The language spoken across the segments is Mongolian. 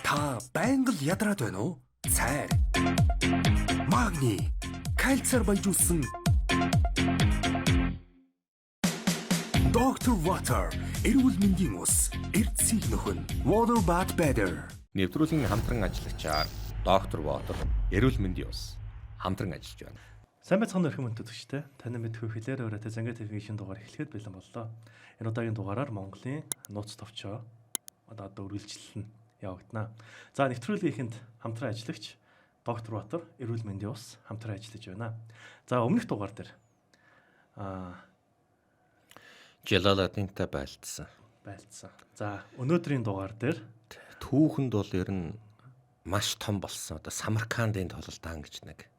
Та байнга л ядраад байна уу? Цайр. Магни. Кальцаар баяжуулсан Dr. Water. Эрүүл мэндийн ус. Эрдсийг нөхөн. Water but better. Нэвтрүүлгийн хамтран ажиллагчаар Доктор Water эрүүл мэндийн ус хамтран ажиллаж байна. Сайн байцгаана уу эрхэм хүндэт үзэгчдээ. Таны мэдхүй хэлээр өрөөтэй Зангаа ТV-ийн шинэ дугаар эхлэхэд бэлэн боллоо. Энэ удаагийн дугаараар Монголын нууц товчоо одоо үргэлжлэл нь явагдана. За, нэвтрүүлгийн эхэнд хамтран ажиллагч Доктор Батар эрүүл мэндийн ус хамтран ажиллаж байна. За, өмнөх дугаар дээр Жалаладинтай байлдсан. Байлдсан. За, өнөөдрийн дугаар дээр Түүхэнд бол ер нь маш том болсон. Одоо Самаркандын тулалдаан гэж нэг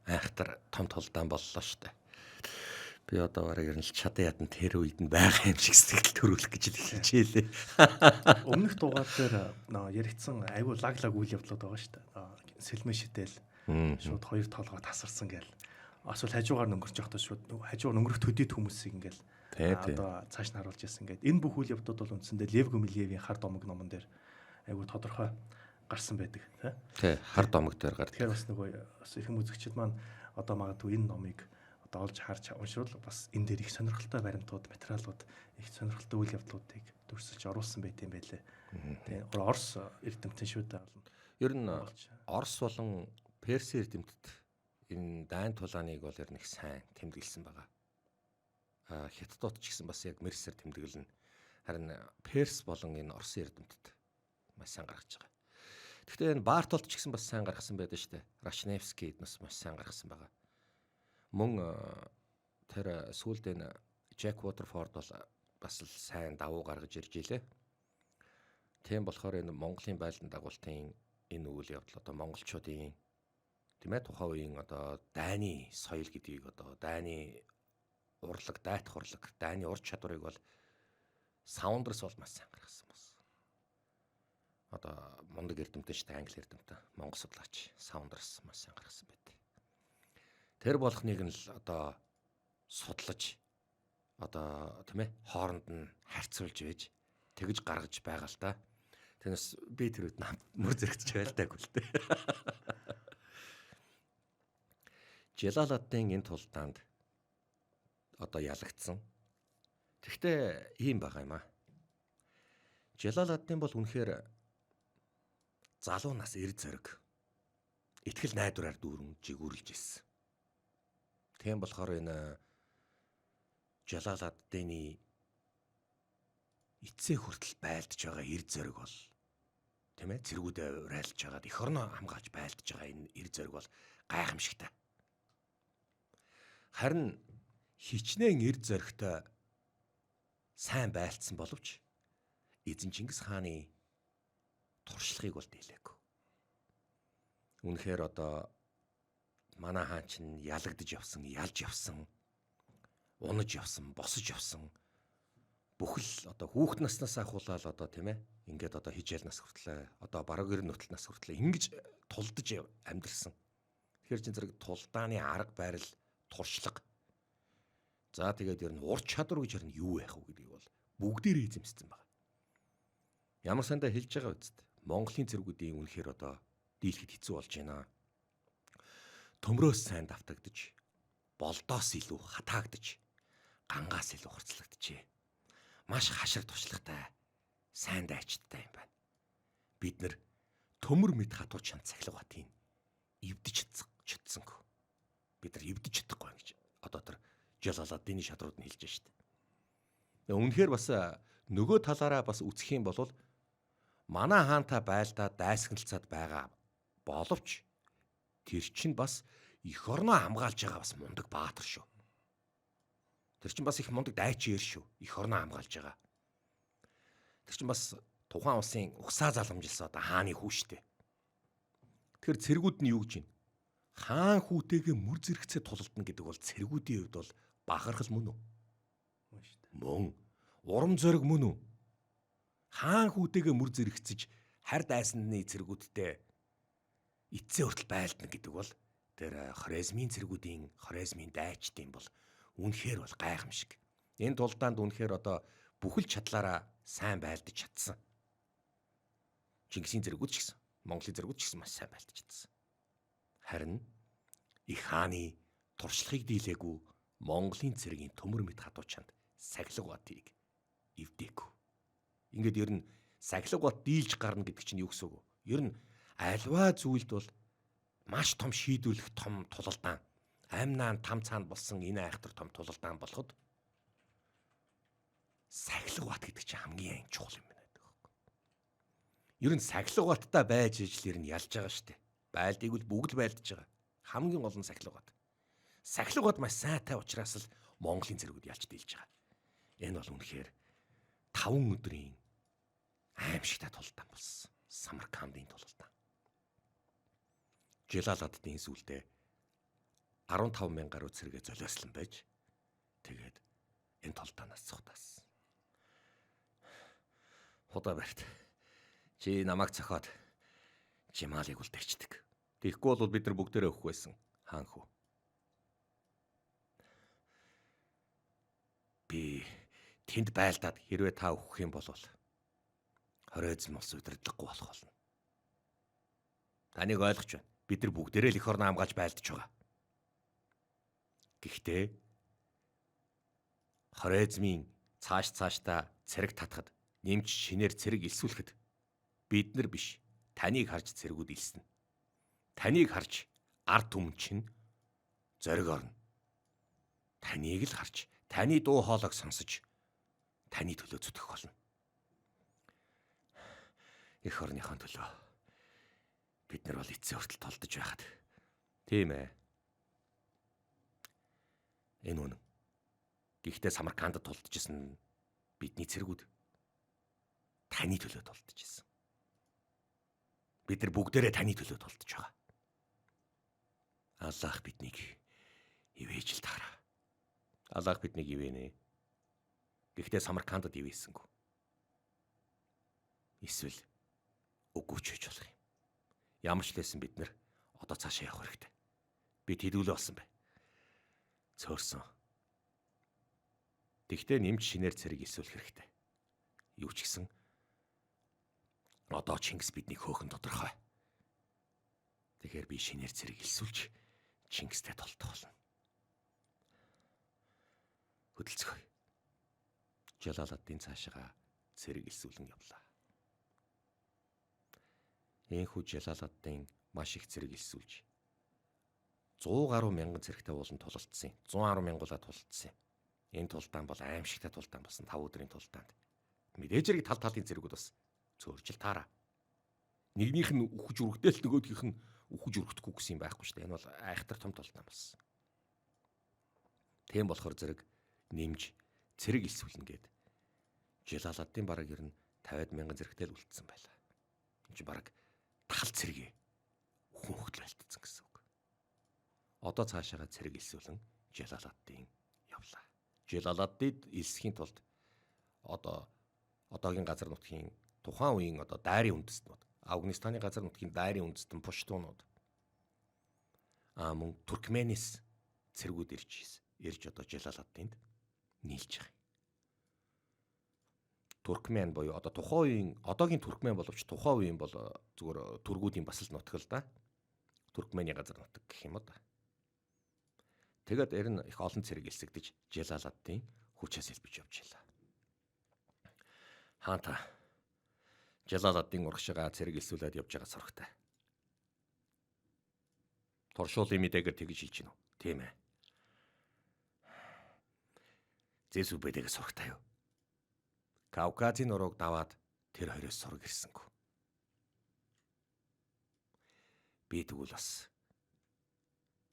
айхтар том тулдаан боллоо шүү дээ. Би одоо бараг ер нь л чадан ядан тэр үед нь байгаа юм шиг сэтгэл төрүүлэх гэж л хичээлээ. Өмнөх дугаар дээр нөө яригдсан айгүй лаг лаг үйл явдлууд байгаа шүү дээ. Сэлмэн шидэл шууд хоёр толгой тасарсан гээл. Эсвэл хажуугаар нөнгөрч явахдаа шууд хажуугаар нөнгөрөх төдийд хүмүүсийг ингээл одоо цааш нь харуулж ирсэн гээд энэ бүх үйл явдлууд бол үндсэндээ Лев Гумилевийн Хар домог номон дээр айгүй тодорхой гарсан байдаг тий. Тий, Хар домог дээр гардаг. Тэгэхээр бас нөгөө бас эрхэм үзэгчид маань одоо магадгүй энэ номыг одоо олж харж уншвал бас энэ дээр их сонирхолтой баримтууд, материалууд, их сонирхолтой үйл явдлуудыг дүрсэлж оруулсан байт юм байлээ. Тий. Орос эрдэмтэн шүү дээ. Ер нь Орос болон Перс эрдэмтэд энэ дайн тулааныг бол ер нь их сайн тэмдэглэсэн байгаа. Хятадууд ч гэсэн бас яг мэрсээр тэмдэглэнэ. Харин Перс болон энэ Оросын эрдэмтэд маш сайн гаргаж байгаа. Гэхдээ энэ Бартолт ч гэсэн бас сайн гаргасан байдаг шүү дээ. Рашневский эднес маш сайн гаргасан байгаа. Мөн тэр сүүлд энэ Джек Уотерфорд бол бас л сайн давуу гаргаж ирж илээ. Тийм болохоор энэ Монголын байлдан дагуултын энэ үйл явдал одоо монголчуудын, тийм ээ, тухайн үеийн одоо дайны соёл гэдгийг, одоо дайны урлаг, дайтах урлаг, дайны ур чадварыг бол Саундерс бол маш сайн гаргасан бас. Одоо мундаг эрдэмтэн шүү дээ, англи эрдэмтэн, монгол судлаач Саундерс маш сайн гаргасан байт. Тэр болохныг нь л одоо судлаж, одоо, тийм ээ, хооронд нь харьцуулж байж тэгж гаргаж байгаа л та. Тэрнээс би тэр үед мөр зэрэгцэж байлтаагүй л дээ. Жалаладдин энэ тулдаанд одоо ялагдсан. Тэгвэл ийм байгаа юм аа. Жалаладдин бол үнэхээр залуу нас эр зориг, итгэл найдвараар дүүрэн жигүүрлж ирсэн. Тийм болохоор энэ Жалаладдины эцсээ хүртэл байлдж байгаа эр зориг бол, тийм ээ, цэргүүдээ урайлж хагаад эх орноо хамгаалж байлдж байгаа энэ эр зориг бол гайхамшигтай. Харин хичнээн эр зоригтой сайн байлдсан боловч эзэн Чингис хааны туршлагыг бол дийлээгүй. Үнэхээр одоо манай хаан чинь ялагдаж явсан, ялж явсан, унаж явсан, босож явсан. Бүхэл одоо хүүхд наснаас ахуулаад одоо, тийм ээ, ингээд одоо хижээл нас хүртлээ, одоо бараг 90 нүтэл нас хүртлээ ингэж тулдаж амьдрсан. Тэгэхээр чин зэрэг тулдааны арга барил, туршлага. За, тэгээд ер нь ур чадвар гэж ер нь юу байх вэ гэдгийг бол бүгдээрээ эзэмссэн байна. Ямар сандаа хэлж байгаа үст. Монголын цэргүүдийн үнэхээр одоо дийлэхэд хэцүү болж байна. Төмрөөс сайн давтагдаж, болдоос илүү хатаагдаж, гангаас илүү хурцлагджээ. Маш хашир туршлагатай, сайн дайчдтай юм байна. Бид нэр төмөр мэд хатуу чанд цахилга батын эвдэж чадсангүй. Бид нар эвдэж чадахгүй гэж одоо тэр Жалаладдины шадрууд нь хэлж штэ. Үнэхээр бас нөгөө талаараа бас үзэх юм бол манай хаантай байлдаа дайсагналцаад байгаа боловч тэр чинь бас эх орноо хамгаалж байгаа бас мундаг баатар шүү. Тэр чинь бас их мундаг дайчин эр шүү. Эх орноо хамгаалж байгаа. Тэр чинь бас тухайн улсын угсаа заламжилсан одоо хааны хүү штэ. Тэгэхээр цэргүүд нь юу гэж юм? Хаан хүүтэйгээ мөр зэрэгцээ тулалдана гэдэг бол цэргүүдийн хувьд бол бахархал мөн үү? Мөн шүү дээ. Мөн. Урам зориг мөн үү? Хаан хүүтэйгээ мөр зэрэгцэж харь дайсаны цэргүүдтэй эцсээ хүртэл байлдана гэдэг бол тэр Хорезмийн цэргүүдийн, Хорезмийн дайчдын бол үнэхээр бол гайхамшиг. Энэ тулдаанд үнэхээр одоо бүхэл чадлаараа сайн байлдаж чадсан. Чингисийн зэргүүд ч гэсэн, Монголын зэргүүд ч гэсэн маш сайн байлдаж чадсан. Харин их хааны туршлагыг дийлээгүй Монголын цэргийн төмөр мэт хадуу чанд Сахилга Батыг эвдээгүй. Ингээд ер нь Сахилга Бат дийлж гарна гэдэг чинь юу гэсэн үг вэ? Ер нь альва зүйлд бол маш том шийдвэрлэх том тулалдаан, амь наан там цаанд болсон энэ айхтар том тулалдаан болоход Сахилга Бат гэдэг чинь хамгийн чухал юм байна гэдэг байхгүй. Ер нь Сахилга Баттай байж ижил ер нь ялж байгаа шүү дээ. Байлдыг бол бүгд байлдаж байгаа. Хамгийн гол нь Сахилга Бат. Сахилга Бат маш сайтай учраас л Монголын зэргүүд ялж дийлж байгаа. Энэ бол үнэхээр 5 өдрийн аимшигтай тулалдаан болсон. Самаркандын тулалдаан. Жалаладдын сүлдээ 15 мянган гаруй цэргээ золиослон байж тэгээд энэ тулдаанаас цухтаасан. Худаа барьт. Чи намайг цохиод Жималыг үлдээчдэг. Тэгэхгүй бол бид нар бүгдээрээ өгөх байсан. Хаан хүү. Би тэнд байлдаад хэрвээ та өгөх юм бол Хорезм улс удирдлаггүй болох болно. Таныг ойлгож байна. Бид нар бүгдээрээ л эх орноо хамгаалж байлдаж байгаа. Гэхдээ Хорезмын цааш цаашдаа цэрэг татхад нэмж шинээр цэрэг элсүүлэхэд бид нар биш таныг харж цэргүүд элснэ. Таныг харж ард түмэн чинь зориг орно. Таныг л харж таны дуу хоолойг сонсож таны төлөө зүтгэх болно. Эх орныхон төлөө бид нар бол эцсийн хүртэл толдож байхад. Тийм ээ. Энэ үнэн. Гэхдээ Самаркандд тулдж исэн бидний цэргүүд таны төлөө тулдж исэн. Бид нар бүгдээрээ таны төлөө тулдж байгаа. Аллах биднийг ивэж л таараа. Аллах биднийг ивэнэ. Гэхдээ Самаркандд ивэсэнгүй. Эсвэл үгүй ч хийж болох юм. Ямар ч лээсэн бид нар одоо цаашаа явах хэрэгтэй. Би тэдгүүлээ болсон бай. Цөөрсөн. Тэгтээ нэмж шинээр цэрэг элсүүлэх хэрэгтэй. Юу ч гэсэн одоо Чингис биднийг хөөхөн тодорхой. Тэгэхээр би шинээр цэрэг элсүүлж Чингистэй толдох болно. Хөдөлцгөөе. Жалаладдин цаашаа цэрэг элсүүлэн явлаа. Энхүү Жалаладдин маш их цэрэг элсүүлж 100 гаруй мянган цэрэгтэй уулан тулалдсан. 110 мянгуулаа тулалдсан. Энэ тулдаан бол аимшигтай тулдаан болсон 5 өдрийн тулдаанд. Мэдээж хэрэг тал талын цэргүүд бас цөөрчл таараа. Нэгнийх нь үхэж үргэтэл нөгөөхийнх нь үхэж үргэдэхгүй гэсэн юм байхгүй шүү дээ. Энэ бол айхтар том тулдаан болсон. Тийм болохоор зэрэг нэмж цэрэг элсүүлнэ гээд Жалаладдин бараг ер нь 50 мянган зэрэгтэй л үлдсэн байлаа. Энд чинь бараг тал цэргээ үхэн хөхтөл байлтцсан гэсэн үг. Одоо цаашаага цэрэг элсүүлэн Жалаладдин явлаа. Жалаладдид элсэхийн тулд одоо одоогийн газар нутгийн тухайн үеийн одоо дайрын үндэстнүүд, Афганистаны газар нутгийн дайрын үндэстэн пуштунууд мөн Туркменис цэргүүд ирж одоо Жалаладдинд нийлж байгаа. Туркмен буюу одоо тухайн үеийн одоогийн туркмен боловч тухайн үеийн бол зүгээр түргүүдийн бас л нутаг л да. Туркменийн газар нутаг гэх юм уу да. Тэгээд ер нь их олон цэрэг элсэгдэж Жалаладдин хүчээс элбэж явж байлаа. Хаанта Жалаладдин урагшаага цэрэг элсүүлээд явж байгаа сорогтой. Туршуулын мэдээгээр тэгж хэлж гинүү. Тийм ээ. Зэсүбэдэгээ сурагтай юу? Кавказын нурууг даваад тэр хоёроос сураг ирсэнгүй. Би тэгвэл бас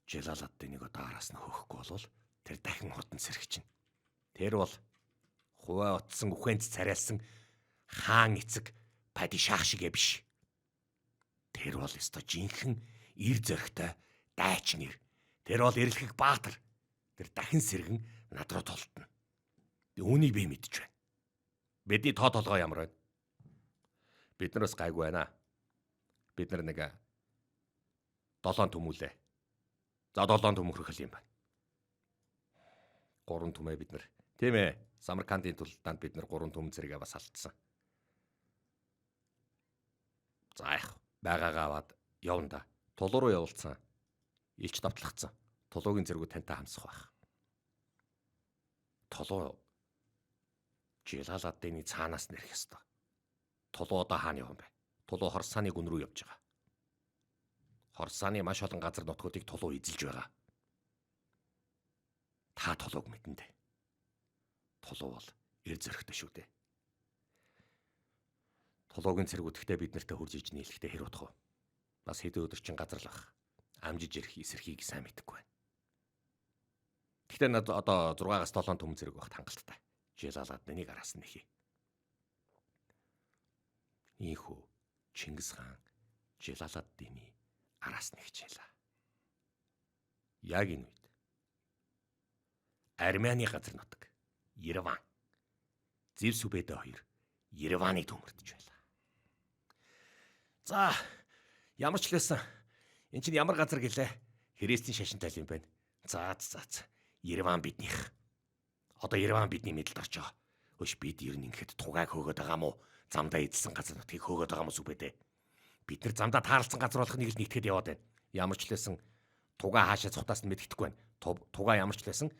Жалаладдиныг одоо араас нь хөөхгүй болвол тэр дахин хутан сэрэх чинь. Тэр бол хуваа утсан үхэнц царайлсан хаан эцэг падишах шигэ биш. Тэр бол өстой жинхэнэ эр зөрөгтэй дайчин эр. Тэр бол эрэлхэг баатар. Тэр дахин сэргэн над руу тултна. Үүнийг би мэдэж байна. Бидний тоо толгой ямар байна? Бид нар бас гайгүй байна. Бид нар нэг 7 төмүүлээ. За 7 төм хөрхөл юм байна. 3 түмээ бид нар. Тийм ээ. Самаркандын тулдаанд бид нар 3 түм зэрэгээ бас алдсан. За яах байгаагаа аваад явна да. Тулуу руу явуулсан. Илч давтлахцсан. Тулуугийн зэргүүд тантай хамсах байх. Тулуу Жалаладдины цаанаас нэрх ёстой. Тулуу одоо хаана явсан бэ? Тулуу Хорсаны гүн рүү явж байгаа. Хорсаны маш олон газар нутгуудыг Тулуу эзэлж байгаа. Та Тулууг мэднэ дээ. Тулуу бол эр зөрөгтэй шүү дээ. Тулуугийн цэргүүд гэхдээ бид нартай хурж иж нийлэхдээ хэр утах вэ? Бас хэдэн өдөр чинь газар л бах. Амжиж ирэх эсэрхийг сайн мэдэхгүй байна. Гэхдээ над одоо 6-аас 7 түмэн зэрэг багт хангалттай. Жалалаад нэг араас нь нэхий. Ийхүү Чингис хаан Жалаладдины араас нэгчээлээ. Яг энэ үед Армени газар нутаг Ереван Зэв Сүбэдэ хоёр Ереваныг төмөрдөж байлаа. За ямар ч лээсэн эн чинь ямар газар гэлээ? Христийн шашинтай юм байна. За за за. Ереван биднийх. Одоо Ереван бидний мэдэлд орчоо. Өш бид ер нь ингэхэд тугааг хөөгөөд байгаа мó? Замдаа эзэлсэн газар нутгийг хөөгөөд байгаа мó Сүбэдэ? Бид нар замдаа таарлцсан газар болох нэг л нэгтгэхэд яваад байна. Ямар ч лээсэн тугаа хаашаа цухтаас нь мэддэхгүй байна. Тугаа ямар ч лээсэн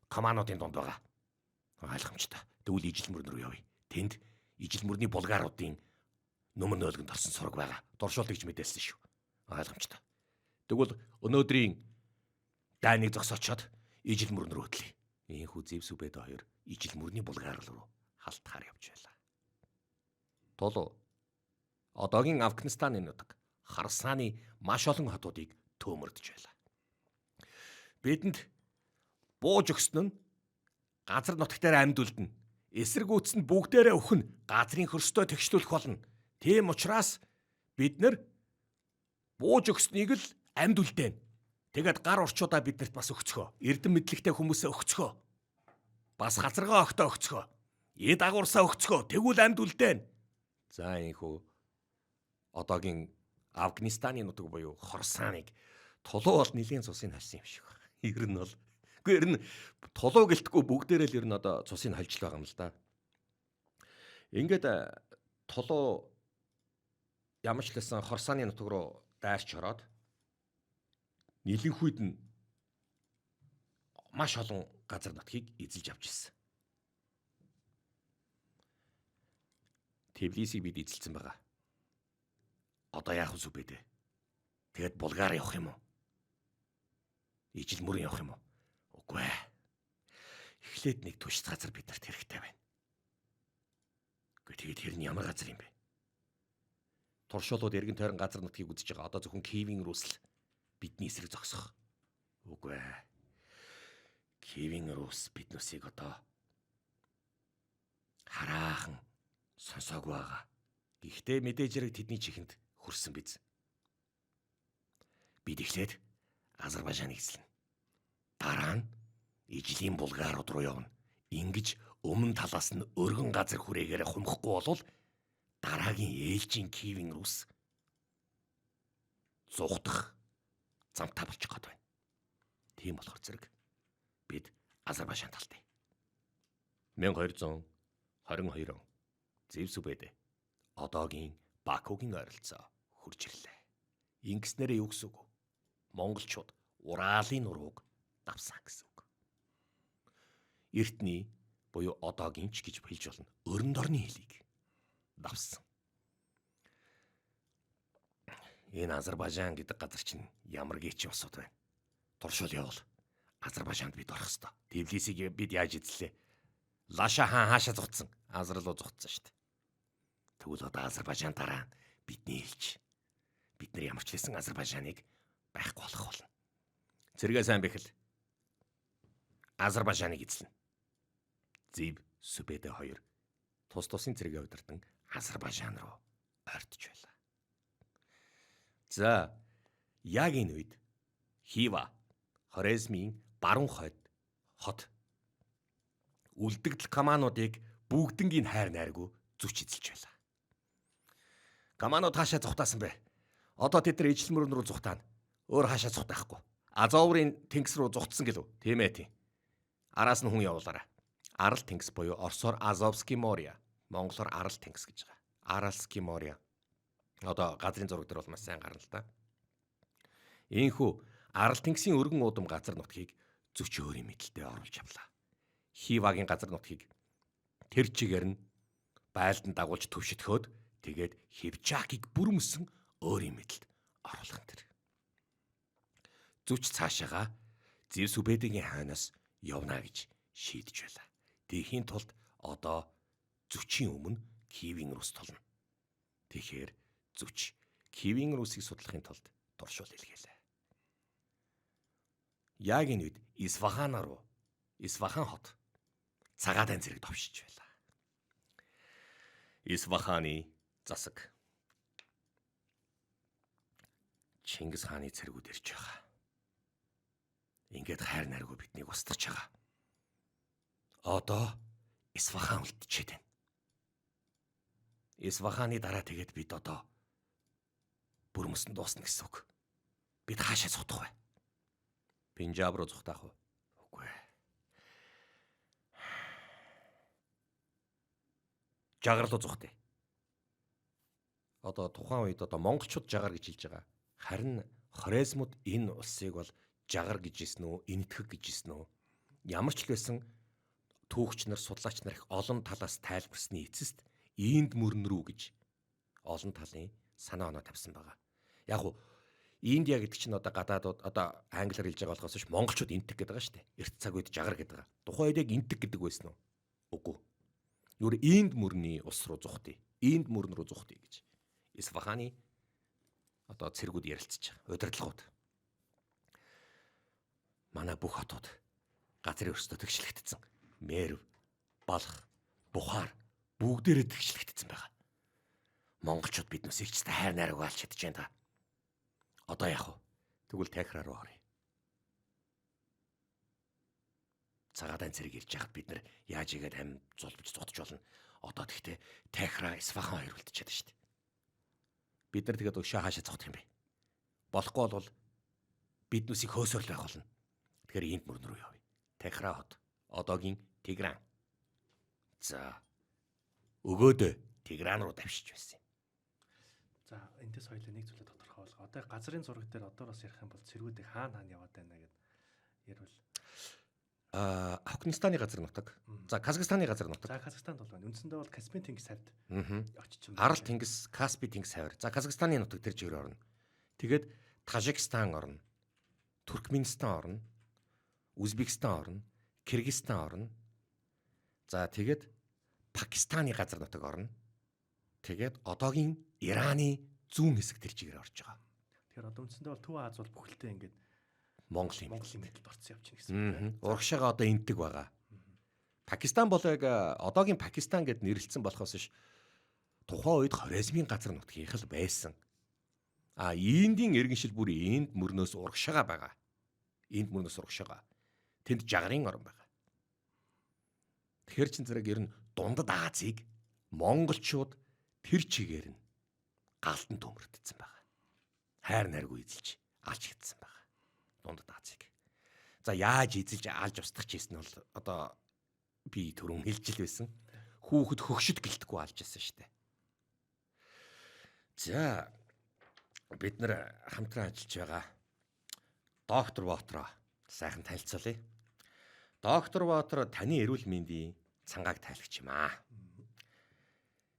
командуудын дунд байгаа. Ойлгомжтой. Тэгвэл ижил мөрөн рүү явъя. Тэнд ижил мөрний булгаруудын нөмөр нөөлгөнд орсон сураг байгаа. Дуршуулт гэж мэдээлсэн шүү. Ойлгомжтой. Тэгвэл өнөөдрийн дайныг зогсоочоод ижил мөрөн рүү хөтлөе. Ийхүү Зэв Сүбэдэ хоёр ижил мөрний булгар руу халтахаар явж байлаа. Тулуу одоогийн Афганистаны нутаг Харсааны маш олон хотуудыг төмөрдөж байлаа. Бидэнд бууж өгсөн нь газар нутаг дээр амьд үлдэнэ. Эсэргүүц нь бүгдээрээ өхөн газрын хөрстөө тэгшлүүлэх болно. Тийм учраас бид нар бууж өгснийг л амьд үлдээнэ. Тэгээд гар урчуудаа биднэрт бас өгцгөө. Эрдэм мэдлэгтэй хүмүүсээ өгцгөө. Бас газаргаа огтоо өгцгөө. Эд агуурсаа өгцгөө. Тэгвэл амьд үлдээнэ. За ийхүү одоогийн Афганистаны нутаг буюу Хорсаныг Тулуу бол нэлийн цусыг хольсон юм шиг байна. Ер нь бол үгүй ер нь Тулуу гэлтгүй бүгдээрээ л ер нь одоо цусыг хольж л байгаа юм л да. Ингээд Тулуу ямар ч лсэн Хорсаны нутаг руу дайрч ороод нэлэнхүйд нь маш олон газар нутгийг эзэлж авч ирсэн. Тбилисийг бид эзэлсэн байгаа. Одоо яах вэ Сүбэдэ? Тэгээд Булгаар явах юм уу? Ижил мөрөн явах юм уу? Үгүй ээ. Эхлээд нэг түшц газар биднэрт хэрэгтэй байна. Үгүй тэгээд тэр нь ямар газар юм бэ? Туршуулууд эргэн тойрон газар нутгийг үзэж байгаа. Одоо зөвхөн Киевийн Рус л бидний эсрэг зогсох. Үгүй ээ. Киевийн Рус биднүсийг одоо хараахан сонсоогүй байгаа. Гэхдээ мэдээж хэрэг тэдний чихэнд хүрсэн биз. Бид эхлээд Азербайжаныг эзлэнэ. Дараа нь ижлийн булгарууд руу явна. Ингэж өмнө талаас нь өргөн газар хүрээгээр хумхгүй болвол дараагийн ээлжийн Киевийн Рус зугтах замтай болчих гээд байна. Тийм болохоор зэрэг бид Азербайжан талтай. 1222 он Зэв Сүбэдэ одоогийн Бакугийн ойролцоо хурж ирлээ. Ингэснээрээ юу гэсэн үг вэ? Монголчууд Уралын нурууг давсан гэсэн үг. Эртний буюу одоогийн ч гэж хэлж болно. Өрөнд орны хэлийг давсан. Энэ Азербайжан гэдэг газар чинь ямар гिच улсууд байна. Туршуул явуул. Азербайжанд бид орох ёстой. Тбилисийг бид яаж эзлээ? Лаша хаан хаашаа зугтсан? Азер руу зугтсан шүү дээ. Тэгвэл одоо Азербайжан дараа бидний хэлж бид нар ямар ч хэлсэн Азербайжаныг байхгүй болох болно. Цэргээ сайн бэхэл. Азербайжаныг эзлэнэ. Зэв Сүбэдэ хоёр тус тусын цэргээ удирдан Азербайжан руу ойртож байлаа. За яг энэ үед Хива Хорезмийн баруун хойд хот үлдэгдэл комануудыг бүгднгийн хайр найргүй зүч эзэлж байлаа. Команууд хаашаа зугтаасан бэ? Одоо тэд нар ижил мөрөн рүү зугтаана. Өөр хаашаа зугтаахгүй. Азоврын тэнгис рүү зугтсан гэлүү? Тийм ээ тийм. Араас нь хүн явуулаарай. Арал тэнгис буюу Оросоор Азовский моря, монголоор Арал тэнгис гэж байгаа. Аралский моря. Одоо газрын зураг дээр бол маш сайн гарна л да. Ийхүү Арал тэнгисийн өргөн уудам газар нутгийг Зүч өөрийн мэдлэлтэй оруулж авлаа. Хивагийн газар нутгийг тэр чигээр нь байлдан дагуулж төвшөтгөөд тэгээд Хивчакийг бүрмөсөн өөрийн мэдлэлд оруулах нь тэр. Зүч цаашаага Зэв Сүбэдэгийн хойноос явна гэж шийдэж байлаа. Тийхийн тулд одоо Зүчийн өмнө Киевийн Рус тулна. Тэгэхээр Зүч Киевийн Русыг судлахын тулд дуршуул илгээлээ. Яг энэ үед Исфахан руу Исфахан хот цагаадан зэрэг товшиж байлаа. Исфаханы засаг Чингис хааны цэргүүд ирж байгаа. Ингээд хайр найргүй биднийг устгах байгаа. Одоо Исфахан үлдчихэд байна. Исфаханы дараа тэгээд бид одоо бүр мөсөн дуусна гэсэн үг. Бид хаашаа зогтох вэ? Пенжаб руу зугтаах уу? Үгүй ээ. Жагар руу зугтъя. Одоо тухайн үед одоо монголчууд жагар гэж хэлж байгаа. Харин Хорезмууд энэ улсыг бол жагар гэж хэлсэн үү, энэтхэг гэж хэлсэн үү? Ямар ч л байсан түүхч нар, судлаач нар их олон талаас тайлбарсны эцэст ийнд мөрн рүү гэж олон талын санаа оноо тавьсан байгаа. Яг уу Индия гэдэг чинь одоо гадаадууд одоо англиар хэлж байгаа болохоос биш монголчууд энтэг гэдэг байгаа шүү дээ. Эрт цаг үед жагар гэдэг байгаа. Тухайн үед яг энтэг гэдэг байсан уу? Үгүй. Нүр Инд мөрний улс руу зугтъя. Инд мөрн рүү зугтъя гэж. Исфаханы одоо цэргүүд ярилцж байгаа. Удирдлагууд. Манай бүх хотууд газрын өрсөлдөө тэгшлэгдсэн. Мерв, Балх, Бухар бүгдээрээ тэгшлэгдсэн байгаа. Монголчууд биднээс их ч хайр найраг алж чадж байна та. Одоо яах вэ? Тэгвэл Техраа руу оръё. Цагаадан цэрэг ирж яхад бид нар яаж игээд амь зулбж зогтож болно. Одоо тэгтээ Техраа, Исфахан хоёр үлдчихэд шүү дээ. Бид нар тэгээд өшөө хаашаа зогтох юм бэ? Болохгүй бол биднүсийг хөөсөрлөх байх болно. Тэгэхээр энд мөрн рүү явъя. Техраа хот. Одоогийн Тигран. За. Өгөөдөө Тигран руу давшиж байсан юм. За, эндээс хоёлаа нэг зүйлээ тодорхой болгоо. Одоо газрын зураг дээр одоо бас ярих юм бол цэргүүдийг хаана хаана яваад байна гэд ярил. Афганистаны газар нутаг. За, Казахстаны газар нутаг. За, Казахстанд бол байна. Үндсэндээ бол Каспийн тэнгис хавьд очиж юм. Арал тэнгис, Каспи тэнгис хавьар. За, Казахстаны нутаг тэр чигээр орно. Тэгээд Тажикстан орно. Туркменистан орно. Узбекистан орно. Киргизстан орно. За, тэгээд Пакистаны газар нутаг орно. Тэгээд одоогийн Ираны зүүн хэсэг тэр чигээр орж байгаа. Тэгэхээр одоо үндсэндээ бол Төв Аз бол бүхэлдээ ингээд Монголын мэдлэлд орсон явчихна гэсэн үг. Урагшаага одоо энтэг байгаа. Пакистан бол яг одоогийн Пакистан гэд нэрлэлсэн болохоос биш тухайн үед Хорезмын газар нутгийнх л байсан. А Индийн иргэншил бүр Инд мөрнөөс урагшаага байгаа. Инд мөрнөөс урагшаага. Тэнд жагрын орон байгаа. Тэгэхээр чин зэрэг ер нь дундад Азийг монголчууд тэр чигээр нь галдан төмөртдсөн байгаа. Хайр найргүй эзэлж алж хитсэн байгаа. Дундад Азийг. За яаж эзэлж алж устгах чийсэн нь бол одоо би түрүүн хэлж л байсан. Хүүхэд хөгшөд гэлтэхгүй алж ирсэн шүү дээ. За бид нар хамтран ажиллаж байгаа доктор Вотро сайхан танилцуулъя. Доктор Вотро таны эрүүл мэндийн цангааг тайлагч юм аа.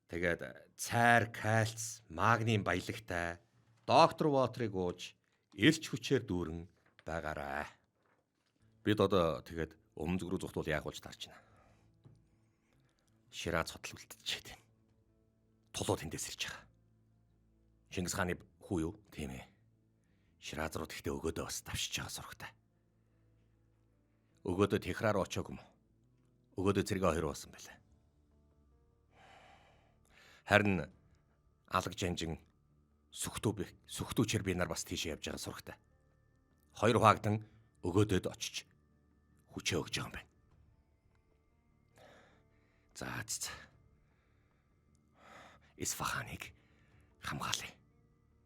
Тэгээд цайр, кальц, магнийн баялагтай доктор Вотрыг ууж эрч хүчээр дүүрэн байгаарай. Бид одоо тэгээд өмнө зүг рүү зугтвал яах болж таарч байна. Шираз хотол үлдчихээд байна. Тулуу тэндээс ирж байгаа. Чингис хааны хүү юу? Тийм ээ. Шираз руу тэгтээ өгөөдөө бас давшиж байгаа сурагтай. Өгөөдөө Техраа руу очиог юм уу? Өгөөдөө цэргээ хоёр болсон байлаа. Харин алаг жанжин сүхтүүчээр би нар бас тийшээ явж байгаа сурагтай. Хоёр хаагдан өгөөдөд очиж хүчээ өгж байгаа юм байна. За за. Исфаханыг хамгаалъя.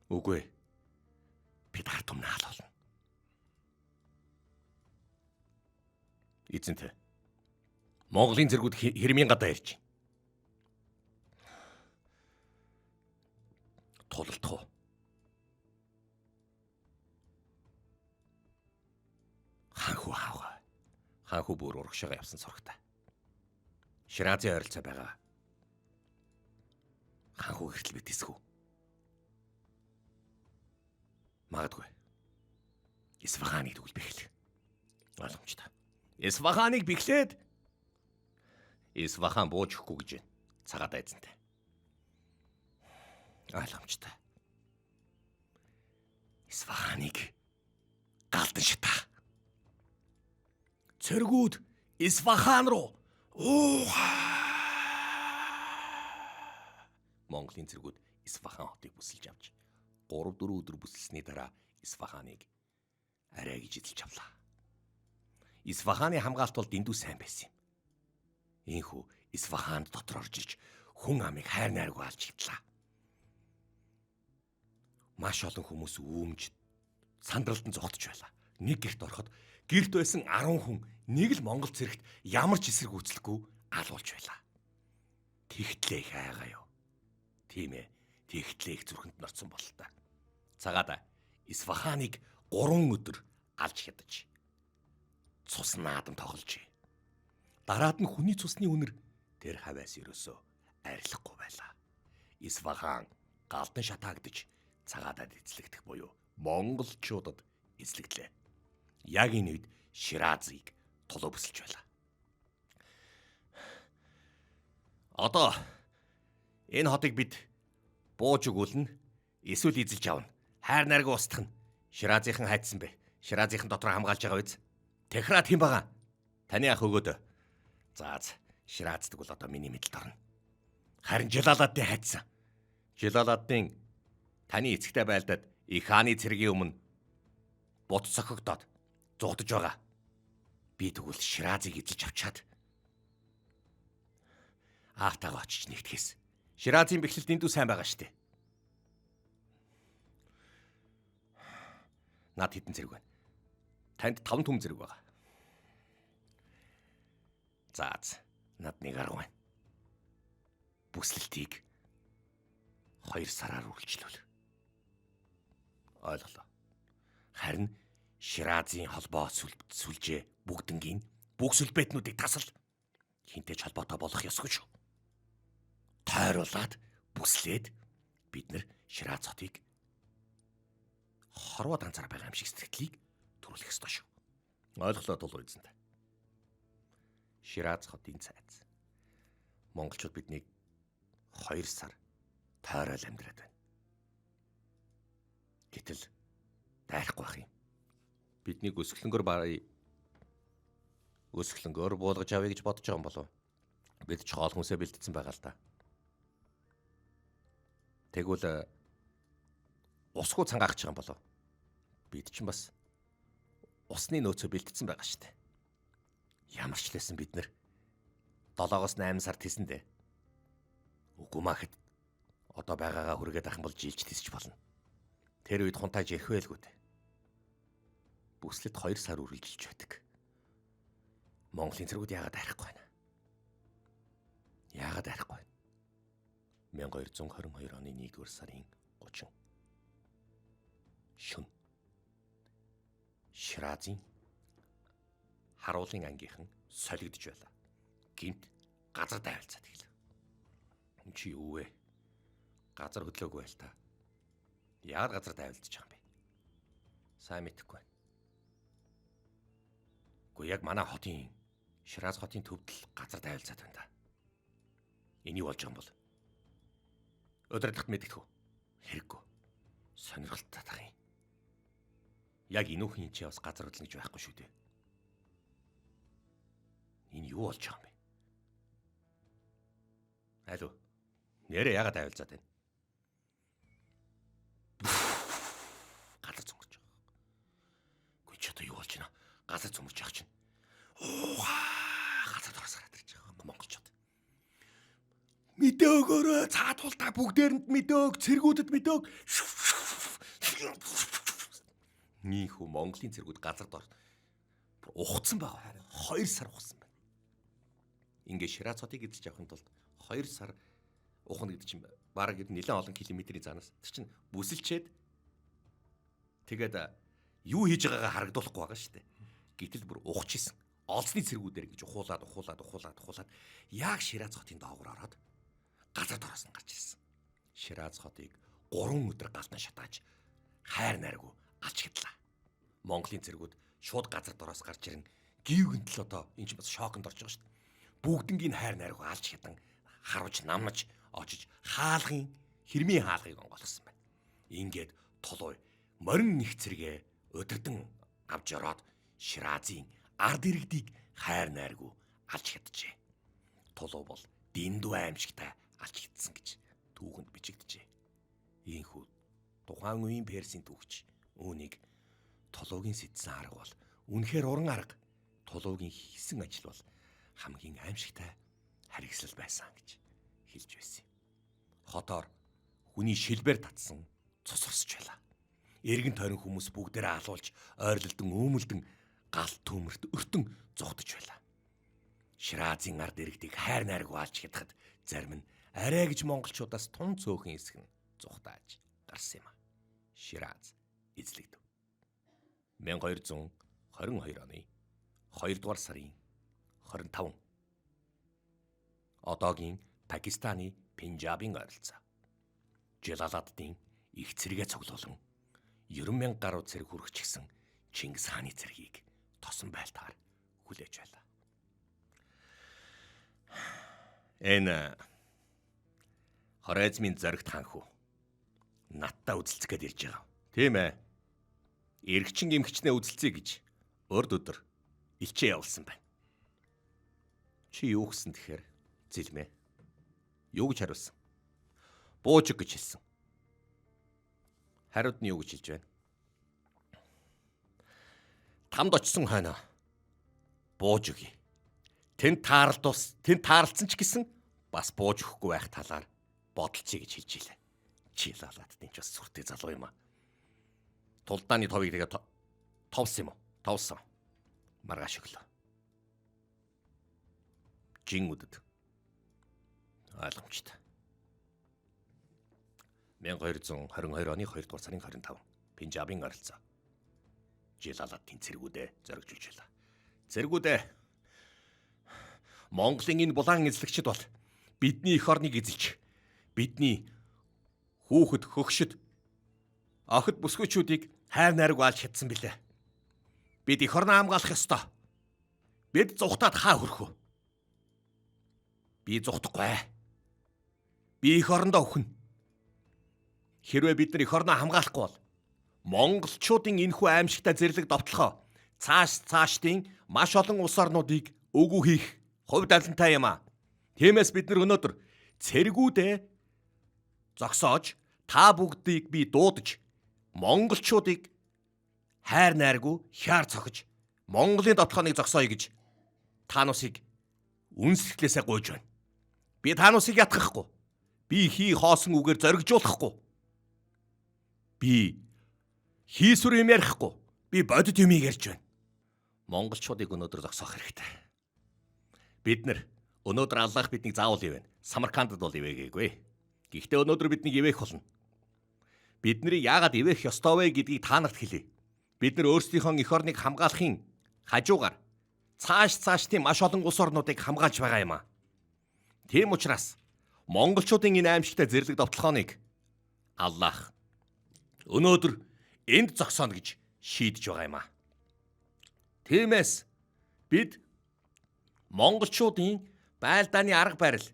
Үгүй. Бид ард түмнээ хаалгуулна. Эзэнтэй. Монголын цэргүүд хэрмийн гадаа ирж байна. Тулалдах уу? Хаанхүү хаавга. Хаанхүү бүр урагшаага явсан сурагтай. Ширазын ойролцоо байгаа. Хаанхүү гэртэл би тэсгүү. Магадгүй. Исфаханыг тэгвэл бэхлээ. Ойлгомжтой. Исфаханыг бэхлээд Исфахан бууж өгөхгүй гэж байна. Цагаат айцантай. Ойлгомжтой. Исфаханыг галдан шатаа. Цэргүүд Исфахан руу ууха. Монголын цэргүүд Исфахан хотыг бүсэлж авч 3-4 өдөр бүсэлсний дараа Исфаханыг арай гэж эзэлж авлаа. Исфаханы хамгаалт бол дэндүү сайн байсан юм. Ийхүү Исфаханд дотор орж иж хүн амыг хайр найргүй алж хавтлаа. Маш олон хүмүүс үүмж сандралдан зогтож байлаа. Нэг гэрт ороход гэрт байсан 10 хүн нэг л монгол цэрэгт ямар ч эсэргүүцэлгүй алуулж байлаа. Тэгтлээ их айгаа юу. Тийм ээ. Тэгтлээ их зүрхэнд норцсон бололтой. Цагаада Исфаханыг 3 өдөр алж хядаж цус наадам тогложээ. Дараад нь хүний цусны үнэр тэр хавьяас ерөөсөө арилахгүй байлаа. Исфахан галдан шатаагдаж цагаадад эзлэгдэх буюу монголчуудад эзлэгдлээ. Яг энэ үед Ширазыг тулуу бүсэлж байлаа. Одоо энэ хотыг бид бууж өгүүлнэ, эсвэл эзэлж авна. Хайр найраг устгах нь. Ширазынхан хайцсан бэ. Ширазынхан дотор хамгаалж байгаа биз? Техрат хэн байгаа? Таны ах өгөөд. За Шираздаг бол одоо миний мэдэлд орно. Харин Жалаладдин хайцсан. Жалаладдин таны эцэгтэй байлдаад их хааны цэргийн өмнө бут сохигдоод зугдаж байгаа. Би тэгвэл Ширазыг эзэлж авчаад аавтайгаа очиж нэгтгэхээс. Ширазын бэхлэл дэндүү сайн байгаа штэ. Над хэдэн зэрэг байна? Танд 5 түм зэрэг байгаа. За над нэг арга байна. Бүслэлтийг 2 сараар үргэлжлүүл. Ойлголоо. Харин Ширазын холбоо сүлжээ бүгднгийн бүх сүлбэтнүүдийг тасал. Хинтэй ч холбоотой болох ёсгүй шүү. Тойруулаад бүслээд бид нэр Шираз хотыг хорвоо данцаар байгаа юм шиг сэтгэлийг төрүүлэх ёстой шүү. Ойлголоо тулуу эзэнтэй. Шираз хотын цайз. Монголчууд биднийг 2 сар тойрол амьдраад байна. Гэтэл дайрахгүй байх юм. Биднийг өсгөлөнгөөр өсгөлөнгөөр буулгаж авъя гэж бодож байгаа юм болов? Бид ч хоол хүнсээ бэлтцсэн байгаа л да. Тэгвэл усгүй цангаах гэж байгаа юм болов? Бид ч бас усны нөөцөө бэлтцсэн байгаа шүү дээ. Ямар ч лээсэн бид нэр 7-оос 8 сар тэсэндээ. Үгүй махэд одоо байгаагаа хүргээд ах юм бол жилж тисч болно. Тэр үед хунтааж ирэх байлгүй дээ. Бүслэд 2 сар үргэлжилж байдаг. Монголын цэргүүд яагаад арахгүй байна? Яагаад арахгүй байна? 1222 оны 1-р сарын 30. Шөнө. Ширазын харуулын ангийнхан солигдож байлаа. Гинт газар дайвалцаад эхэлв. Чи юу вэ? Газар хөдлөөгүй байл та. Яагаад газар дайвалцаж байгаа юм бэ? Сайн мэдэхгүй байна. Гэхдээ яг манай хотын Шираз хотын төвд л газар дайвалцаад байна та. Энэ юу болж байгаа юм бол? Өдрөлт мэддэггүй. Хэрэггүй. Сонирхолтой тах юм. Яг энүүхэн чи бас газар хөдлөн гэж байхгүй шүү дээ. Энэ юу болж байгаа юм бэ? Алло. Нэрээ яагаад дайвалцаад байна? Газар цөмөрч байгаа. Үгүй чи одоо юу болж байна? Газар цөмөрч явах чинь. Ууха! Газар доороос гараад ирж байгаа монголчууд. Мэдээ өгөөрэй. Цаадуултаа бүгдээрэнд мэдээ өг, цэргүүдэд мэдээ өг. Нийхүү Монголын цэргүүд газар доор ухцсан байгаа. 2 сар ухсан байна. Ингээ Шираз хотыг эзэлж авахын тулд 2 сар ухна гэдэг чинь Бараг нэлээд олон километрийн заанаас тэр чинь бүсэлчээд тэгээд юу хийж байгаагаа харагдуулахгүй байгаа шүү дээ. Гэтэл бүр ухаж исэн. Олзны цэргүүдээр ингэж ухуулаад ухуулаад ухуулаад ухуулаад яг Шираз хотын доогоор ороод газар дороос нь гарч ирсэн. Шираз хотыг 3 өдөр галдан шатааж хайр найргүй алж хядлаа. Монголын цэргүүд шууд газар дороос гарч ирэн гівгэнтэл одоо энэ чинь бас шоконд орж байгаа шүү дээ. Бүгднгийн хайр найргүй алж хядан харуулж намнаж очиж хаалгын хэрмийн хаалгыг онгойлгосон байна. Ингээд Тулуй морин их цэргээ удирдан авч ороод Ширазын ард иргэдийг хайр найргүй алж хяджээ. Тулуй бол дэндүү аимшигтай алж хядсан гэж түүхэнд бичигджээ. Ийхүү тухайн үеийн Персийн түүхч үүнийг Тулуугийн сэтсэн арга бол үнэхээр уран арга, Тулуугийн хийсэн ажил бол хамгийн аимшигтай харгислал байсан гэж хэлж байсан юм. Хотоор хүний шилбэр татсан цус урсж байлаа. Эргэн тойрон хүмүүс бүгдээрээ алуулж, ойрлолдон өөмөлдөн гал төмөрт өртөн зугтаж байлаа. Ширазын ард иргэдийг хайр найргүй алж хядахад зарим нь арай гэж монголчуудаас тун цөөхөн хэсэг нь зугтааж гарсан юм а. Шираз эзлэгдэв. 1222 оны 2 дугаар сарын 25. Одоогийн Пакистаны Пенжабын ойролцоо. Жалаладдын их цэргээ цуглуулан 90,000 гаруй цэрэг хүрхчихсэн Чингис хааны цэргийг тосон байлтаар хүлээж байлаа. Энэ Хорезмын зоригт хаан хүү надтай үзэлцэх гээд ирж байгаа. Тийм ээ. Эргчин гимгчнээ үзэлцъя гэж урд өдөр элчээ явуулсан байна. Чи юу гэсэн тэгэхээр зэлмээ. Юу гэж хариулсан? Бууж өг гэж хэлсэн. Хариуд нь юу гэж хэлж байна? Тамд очсон хойно бууж өгье. Тэнд таарлдус, тэнд таарлцсан ч гэсэн бас бууж өгөхгүй байх талаар бодолцъё гэж хэлж илээ. Чи лалаад тийм ч бас сүртэй залуу юм аа. Тулдааны товыг тэгээ товсон юм уу? Товсон. Маргааш өглөө. Жин үдэд. Ойлгомжтой. 1222 оны 2 дугаар сарын 25. Пенжабын ойролцоо. Жалаладдын цэргүүдээ зоригжуулж байлаа. Цэргүүдээ Монголын энэ булаан эзлэгчид бол бидний эх орныг эзэлж, бидний хүүхэд хөгшөд охид бүсгүйчүүдийг хайр найраг алж хядсан билээ. Бид эх орноо хамгаалах ёстой. Бид зугтаад хаа хөрөх вэ? Би зугтахгүй. Би эх орондоо өхнө. Хэрвээ бид нар эх орноо хамгаалахгүй бол монголчуудын энэхүү аимшигтай зэрлэг довтлохоо цааш цаашдын маш олон улс орнуудыг үгүй хийх хувь давлантай юм а. Тиймээс бид нар өнөөдөр цэргүүдээ зогсоож та бүгдийг би дуудаж монголчуудыг хайр найргүй хяар цохиж Монголын довтлохооныг зогсооё гэж та нусыг үнсгэлээсээ гуйж байна. Би та нусыг ятгахгүй. Би хий хоосон үгээр зоригжуулахгүй. Би хийсвэр юм ярихгүй. Би бодит юмыг ярьж байна. Монголчуудыг өнөөдөр зогсоох хэрэгтэй. Бид нар өнөөдөр Аллах биднийг заавал ивэн. Самаркандд бол ивэгээгүй. Гэхдээ өнөөдөр биднийг ивэх болно. Бид нарыг яагаад ивэх ёстой вэ гэдгийг та нарт хэлье. Бид нар өөрсдийнхөө эх орныг хамгаалахын хажуугаар цааш цаашдын маш олон улс орнуудыг хамгаалж байгаа юм а. Тийм учраас монголчуудын энэ аимшигтай зэрлэг довтлохооныг Аллах өнөөдөр энд зогсооно гэж шийдэж байгаа юм а. Тиймээс бид монголчуудын байлдааны арга барил,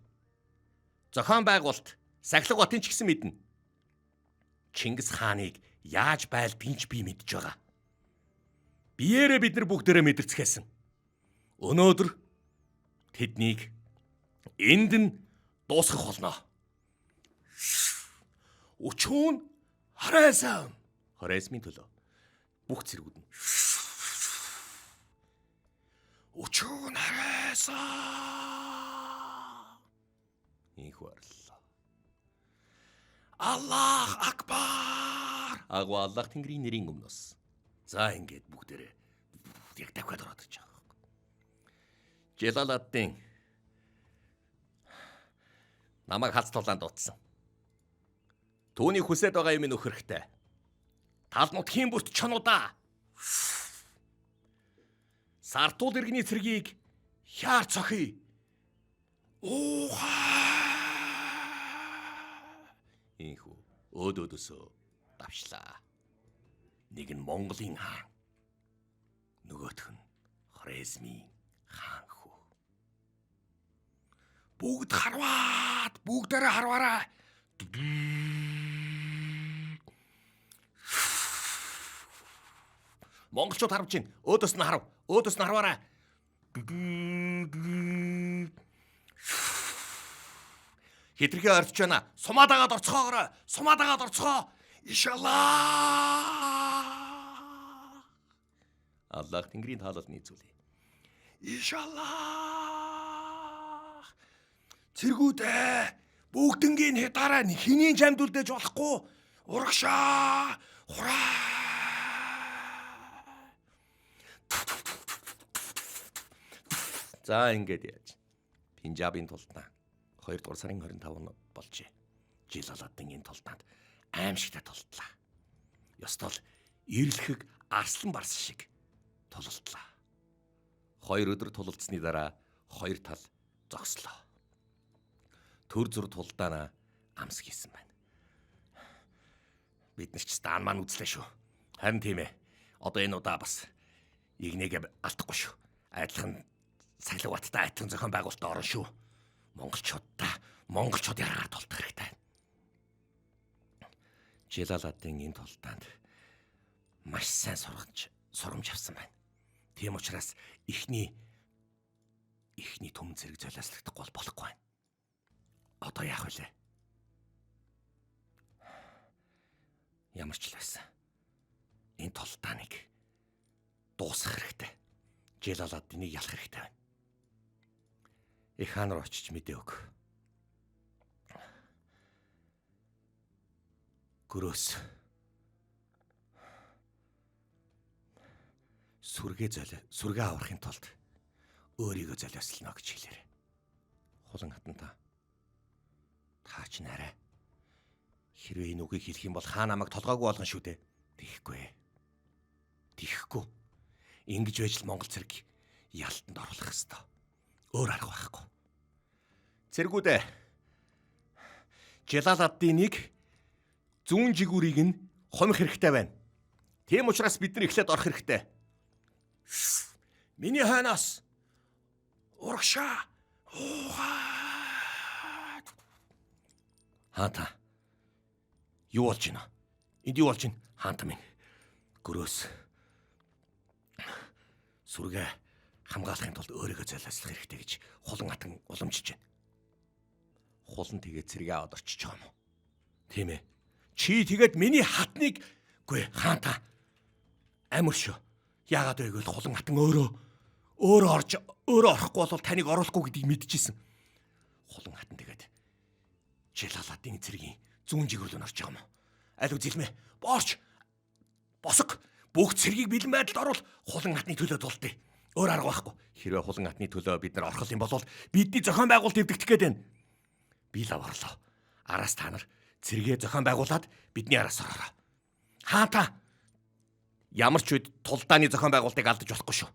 зохион байгуулалт, сахилга батын ч гэсэн мэднэ. Чингис хааныг яаж байлдгийг ч би мэдж байгаа. Биеэрээ бид нар бүгдээрээ мэдэрцгээсэн. Өнөөдөр тэднийг энд нь дуусгах болно. Өчүүн Хорезм. Хорезмын төлөө бүх цэргүүд нь Өчүүн Хорезм. Инхүү орлоо. Аллах Акбар. Агуу Аллах Тэнгэрийн нэрийн өмнөөс. За ингээд бүгдээрээ яг давхиад ороод ирж байгаа байхгүй. Жалаладдин намайг хац тулаанд дуудсан. Түүний хүсээд байгаа юм нөхөх хэрэгтэй. Тал нутгийн бүрт чонуудаа. Сартуул иргэний цэргийг хяар цохий. Уухаа. Инхүү өөдөөдөөсөө давшлаа. Нэг нь Монголын хаан. Нөгөөх нь Хорезмийн хаан хүү. Бүгд харваад, бүгдээрээ харваарай. Монголчууд харвж байна. Өөдөөс нь харав. Өөдөөс нь харваарай. Хитрхи орцож байна. Сумаа дагаад орцгоогоорой. Сумаа дагаад орцгоо. Иншаллах. Аллах Тэнгэрийн таалал нийцүүлээ. Иншаллах. Цэргүүдээ бүгднгийн хятаараа хэний жамд үлдээж болохгүй. Урагшаа. Хураа. За ингээд яаж. Пенжабын тултнаа 2 дугаар сарын 25-нд болжээ. Жилаладдингийн тултаанд аимшигтай тултлаа. Ёстой л ирлэхэг арслан барс шиг тулалдлаа. 2 өдөр тулалдсны дараа хоёр тал зогслоо. Төр зүр тулдаанаа амс хийсэн байна. Бид нар ч даан маань үзлээ шүү. Харин тийм ээ. Одоо энэ удаа бас игнэгээ алдахгүй шүү. Адилхан Сахилга баттай адилхан зохион байгуулалтад орно шүү. Монголчуудаа монголчууд яргаар тулдах хэрэгтэй. Жилаладдин энэ тулдаанд маш сайн сурамж авсан байна. Тийм учраас эхний түмэн зэрэг золиослогдохгүй бол болохгүй байна. Одоо яах вэ? Ямар ч л байсан. Энэ тулдааныг дуусгах хэрэгтэй. Жилаладдиныг ялах хэрэгтэй байна. Их хаан руу очиж мэдээ өг. Гөрөөс сүргээ аврахын тулд өөрийгөө золиослоно гэж хэлээрэй. Хулан хатан та ч нарай. Хэрвээ энэ үгийг хэлэх юм бол хаан намайг толгойг болгон шүү дээ. Тэхгүй. Тэхгүй. Ингэж байж л Монгол цэрэг ялтанд оруулах ёстой. Өөр арга байхгүй. Цэргүүдээ Жалаладдиныг зүүн жигүүрийг нь хомих хэрэгтэй байна. Тийм учраас бид нар эхлээд орох хэрэгтэй. Миний хойноос урагшаа уугаа. Хаанта. Юу болж байна? Энд юу болж байна? Хаанта минь. Гөрөөс сүргээ хамгаалахын тулд өөрийгөө золиослох хэрэгтэй гэж хулан атан уламжиж байна. Хулан тэгээд цэргээ аваад очиж байгаа юм уу? Тийм ээ. Чи тэгээд миний хатныг үгүй хаанта амир шүү. Яагаад вэ гэвэл хулан атан өөрөө орж өөрөө орохгүй бол таныг оруулахгүй гэдгийг мэдчихсэн. Хулан хатан тэгээд Жалаладдин цэргийн зүүн жигүүрлөө орж байгаа юм уу? Аль үзэлмэ. Боорч. Босго. Бүх цэргийг бэлэн байдалд оруул хулан хатны төлөө тулдъя. Өөр арга байхгүй. Хэрвээ хулан хатны төлөө бид нар орох юм бол бидний зохион байгуулалт эвдэгдэх гээд байна. Би л аварлаа. Араас та нар цэргээ зохион байгуулад бидний араас ороорой. Хаанта. Ямар ч үед тулдааны зохион байгуулалтыг алдаж болохгүй шүү.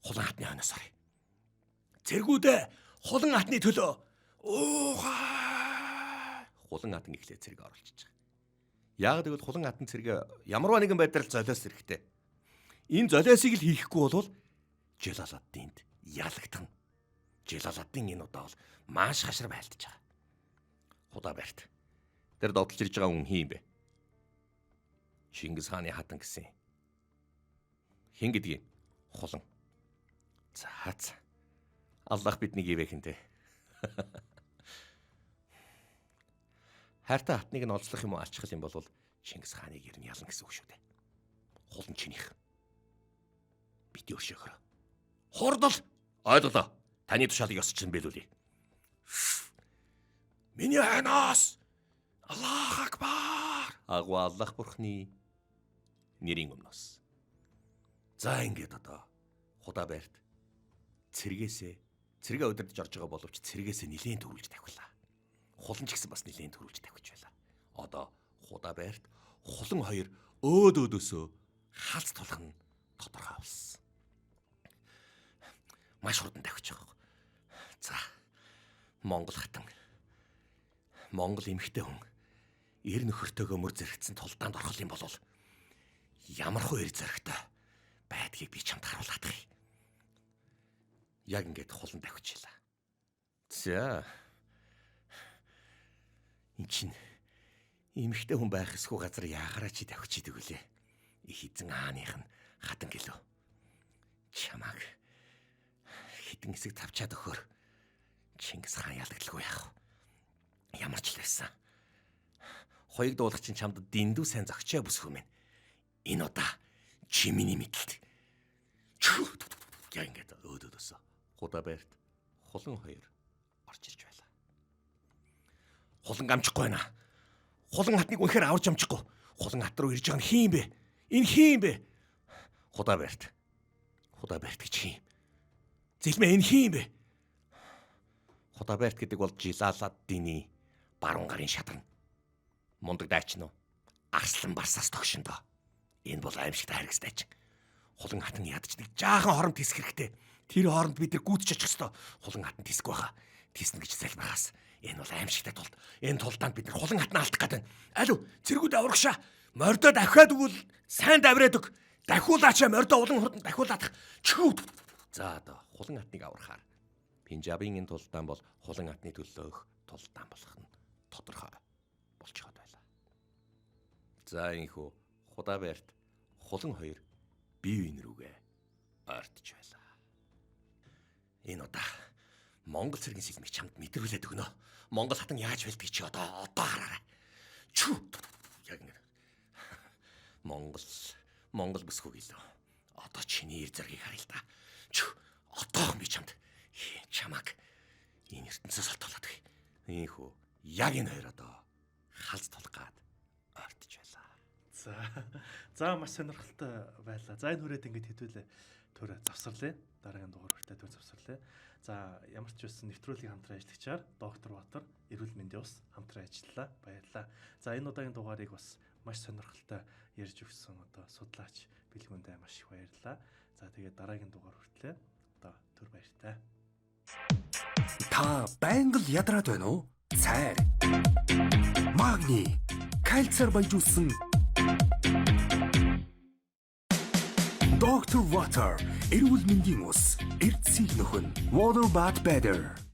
Хулан хатны хойноос оръё. Цэргүүдээ хулан хатны төлөө уугаа. Хулан хатан эхлээд цэрэг оруулчих. Яг гэвэл хулан хатан цэрэг ямарваа нэгэн байдлаар золиос хэрэгтэй. Энэ золиосыг л хийхгүй бол Жалаладдинд ялагдана. Жалаладдин энэ удаа бол маш хашир байлдаж байгаа. Худаа барьт. Тэр додолж ирж байгаа хүн хин юм бэ? Чингис хааны хатан гэсэн. Хин гэдгийг хулан. За за. Аллах биднийг ивэхэнтэй. Хайртай хатныг нь олзлох юм уу алчих юм бол Чингис хааныг ер нь ялна гэсэн үг шүү дээ. Хулан чинийх. Бити өршөөхөр. Хурдл ойлголоо. Таны тушаалыг ёсч чинь биелүүлье. Миний хойноос Аллах акбар. Агуу Аллах бурхны нэрийн өмнөөс. За ингээд одоо худаа байрт цэргээсээ цэргээ удирдах орж байгаа боловч цэргээсээ нилээн төрүүлж тавхилаа. Хулан ч гэсэн бас нилээн төрүүлж тавхиж байлаа. Одоо худаа байрт хулан хоёр өөд өөдөөсөө халц тулах нь тодорхой болсон. Маш хурдан давхиж байгаа. За. Монгол хатан. Монгол эмэгтэй хүн эр нөхөртөөгөө мөр зэрэгцэн тулдаанд орох юм бол ямар хөө эр зөрөгтэй байдгийг би чамд харуулах юм. Яг ингээд хулан давхижлаа. За. Эн чин эмэгтэй хүн байх эсгүй газар яхаараа чи давхиж идэг үлээ. Их эзэн ааных нь хатан гэлөө. Чамааг хитэн хэсэг тавчаад өгөхөр Чингис хаан ялагдalгүй яах вэ? Ямар ч л байсан. Хоёг дуулах чинь чамд дэндүү сайн зөгчөө бүсгүй мэн. Энэ удаа чи миний мэдлэлт. Яг ингээд өөдөөдөөсөө худаа байрт хулан хоёр орж ирж байлаа. Хулан амжихгүй байна. Хулан хатныг үнэхээр аварч амжихгүй. Хулан хат руу ирж байгаа нь хин бэ? Энэ хин бэ? Худаа байрт. Худаа байрт гэж хин. Зэлмэ энэ хин бэ? Худаа байрт гэдэг бол Жилаладдины баруун гарын шадарна. Мундаг дайчин уу? Арслан барсаас тогшиндоо. Энэ бол аимшигтай харгас дайчин. Хулан хатан ядч нэг жаахан хоромт тисэх хэрэгтэй. Тэр хооронд бид нар гүйцэж очих ёстой. Хулан хатан тисэх байхаа. Тиснэ гэж залбирахаас. Энэ бол аимшигтай тулд. Энэ тулдаанд бид нар хулан хатан алдах гэдэг. Алив, цэргүүд аврагшаа. Мордоо дахиад өгвөл сайн давраад өг. Дахиулаач мордоо улан хурдан дахиулаадах. Чүү. За одоо хулан хатныг аврахаар Пенжабын энэ тулдаан бол хулан хатны төлөөх тулдаан болох нь тодорхой болчиход байлаа. За энхүү худаа байрт хулан хоёр бие биен рүүгээ ойртож байлаа. Энэ удаа Монгол цэргийн сэлмийг чамд мэдрүүлээд өгнө. Монгол хатан яаж байлдгийг чи одоо хараарай. Чүү. Яг ингэ. Монгол бүсгүй гэлөө. Одоо чиний эр зэргийг харъя л да. Чүү. Одоох би чамд чамаг энэ ертөнцөөс олтуулаад өгье. Ийхүү яг энэ хоёр одоо халз тулах гад ойртож байлаа. За маш сонирхолтой байлаа. За энэ хүрээд ингээд хэдүүлээ төр завсарлаа. Дараагийн дугаар хүртэл төр завсарлаа. За ямар ч байсан нэвтрүүлгийг хамтран ажиллагчаар доктор Баатар, эрүүл мэндийн ус хамтран ажиллалаа. Баярлалаа. За энэ удаагийн дугаарыг бас маш сонирхолтой ярьж өгсөн одоо судлаач Бэлгүүндээ маш их баярлалаа. За тэгээд дараагийн дугаар хүртэл одоо төр баяртай. Та байнга л ядраад байна уу? Цайр. Магний, кальциар баяжуулсан Dr. Water, эрүүл мэндийн ус, эрдсийг нөхөн. Water Bath Better.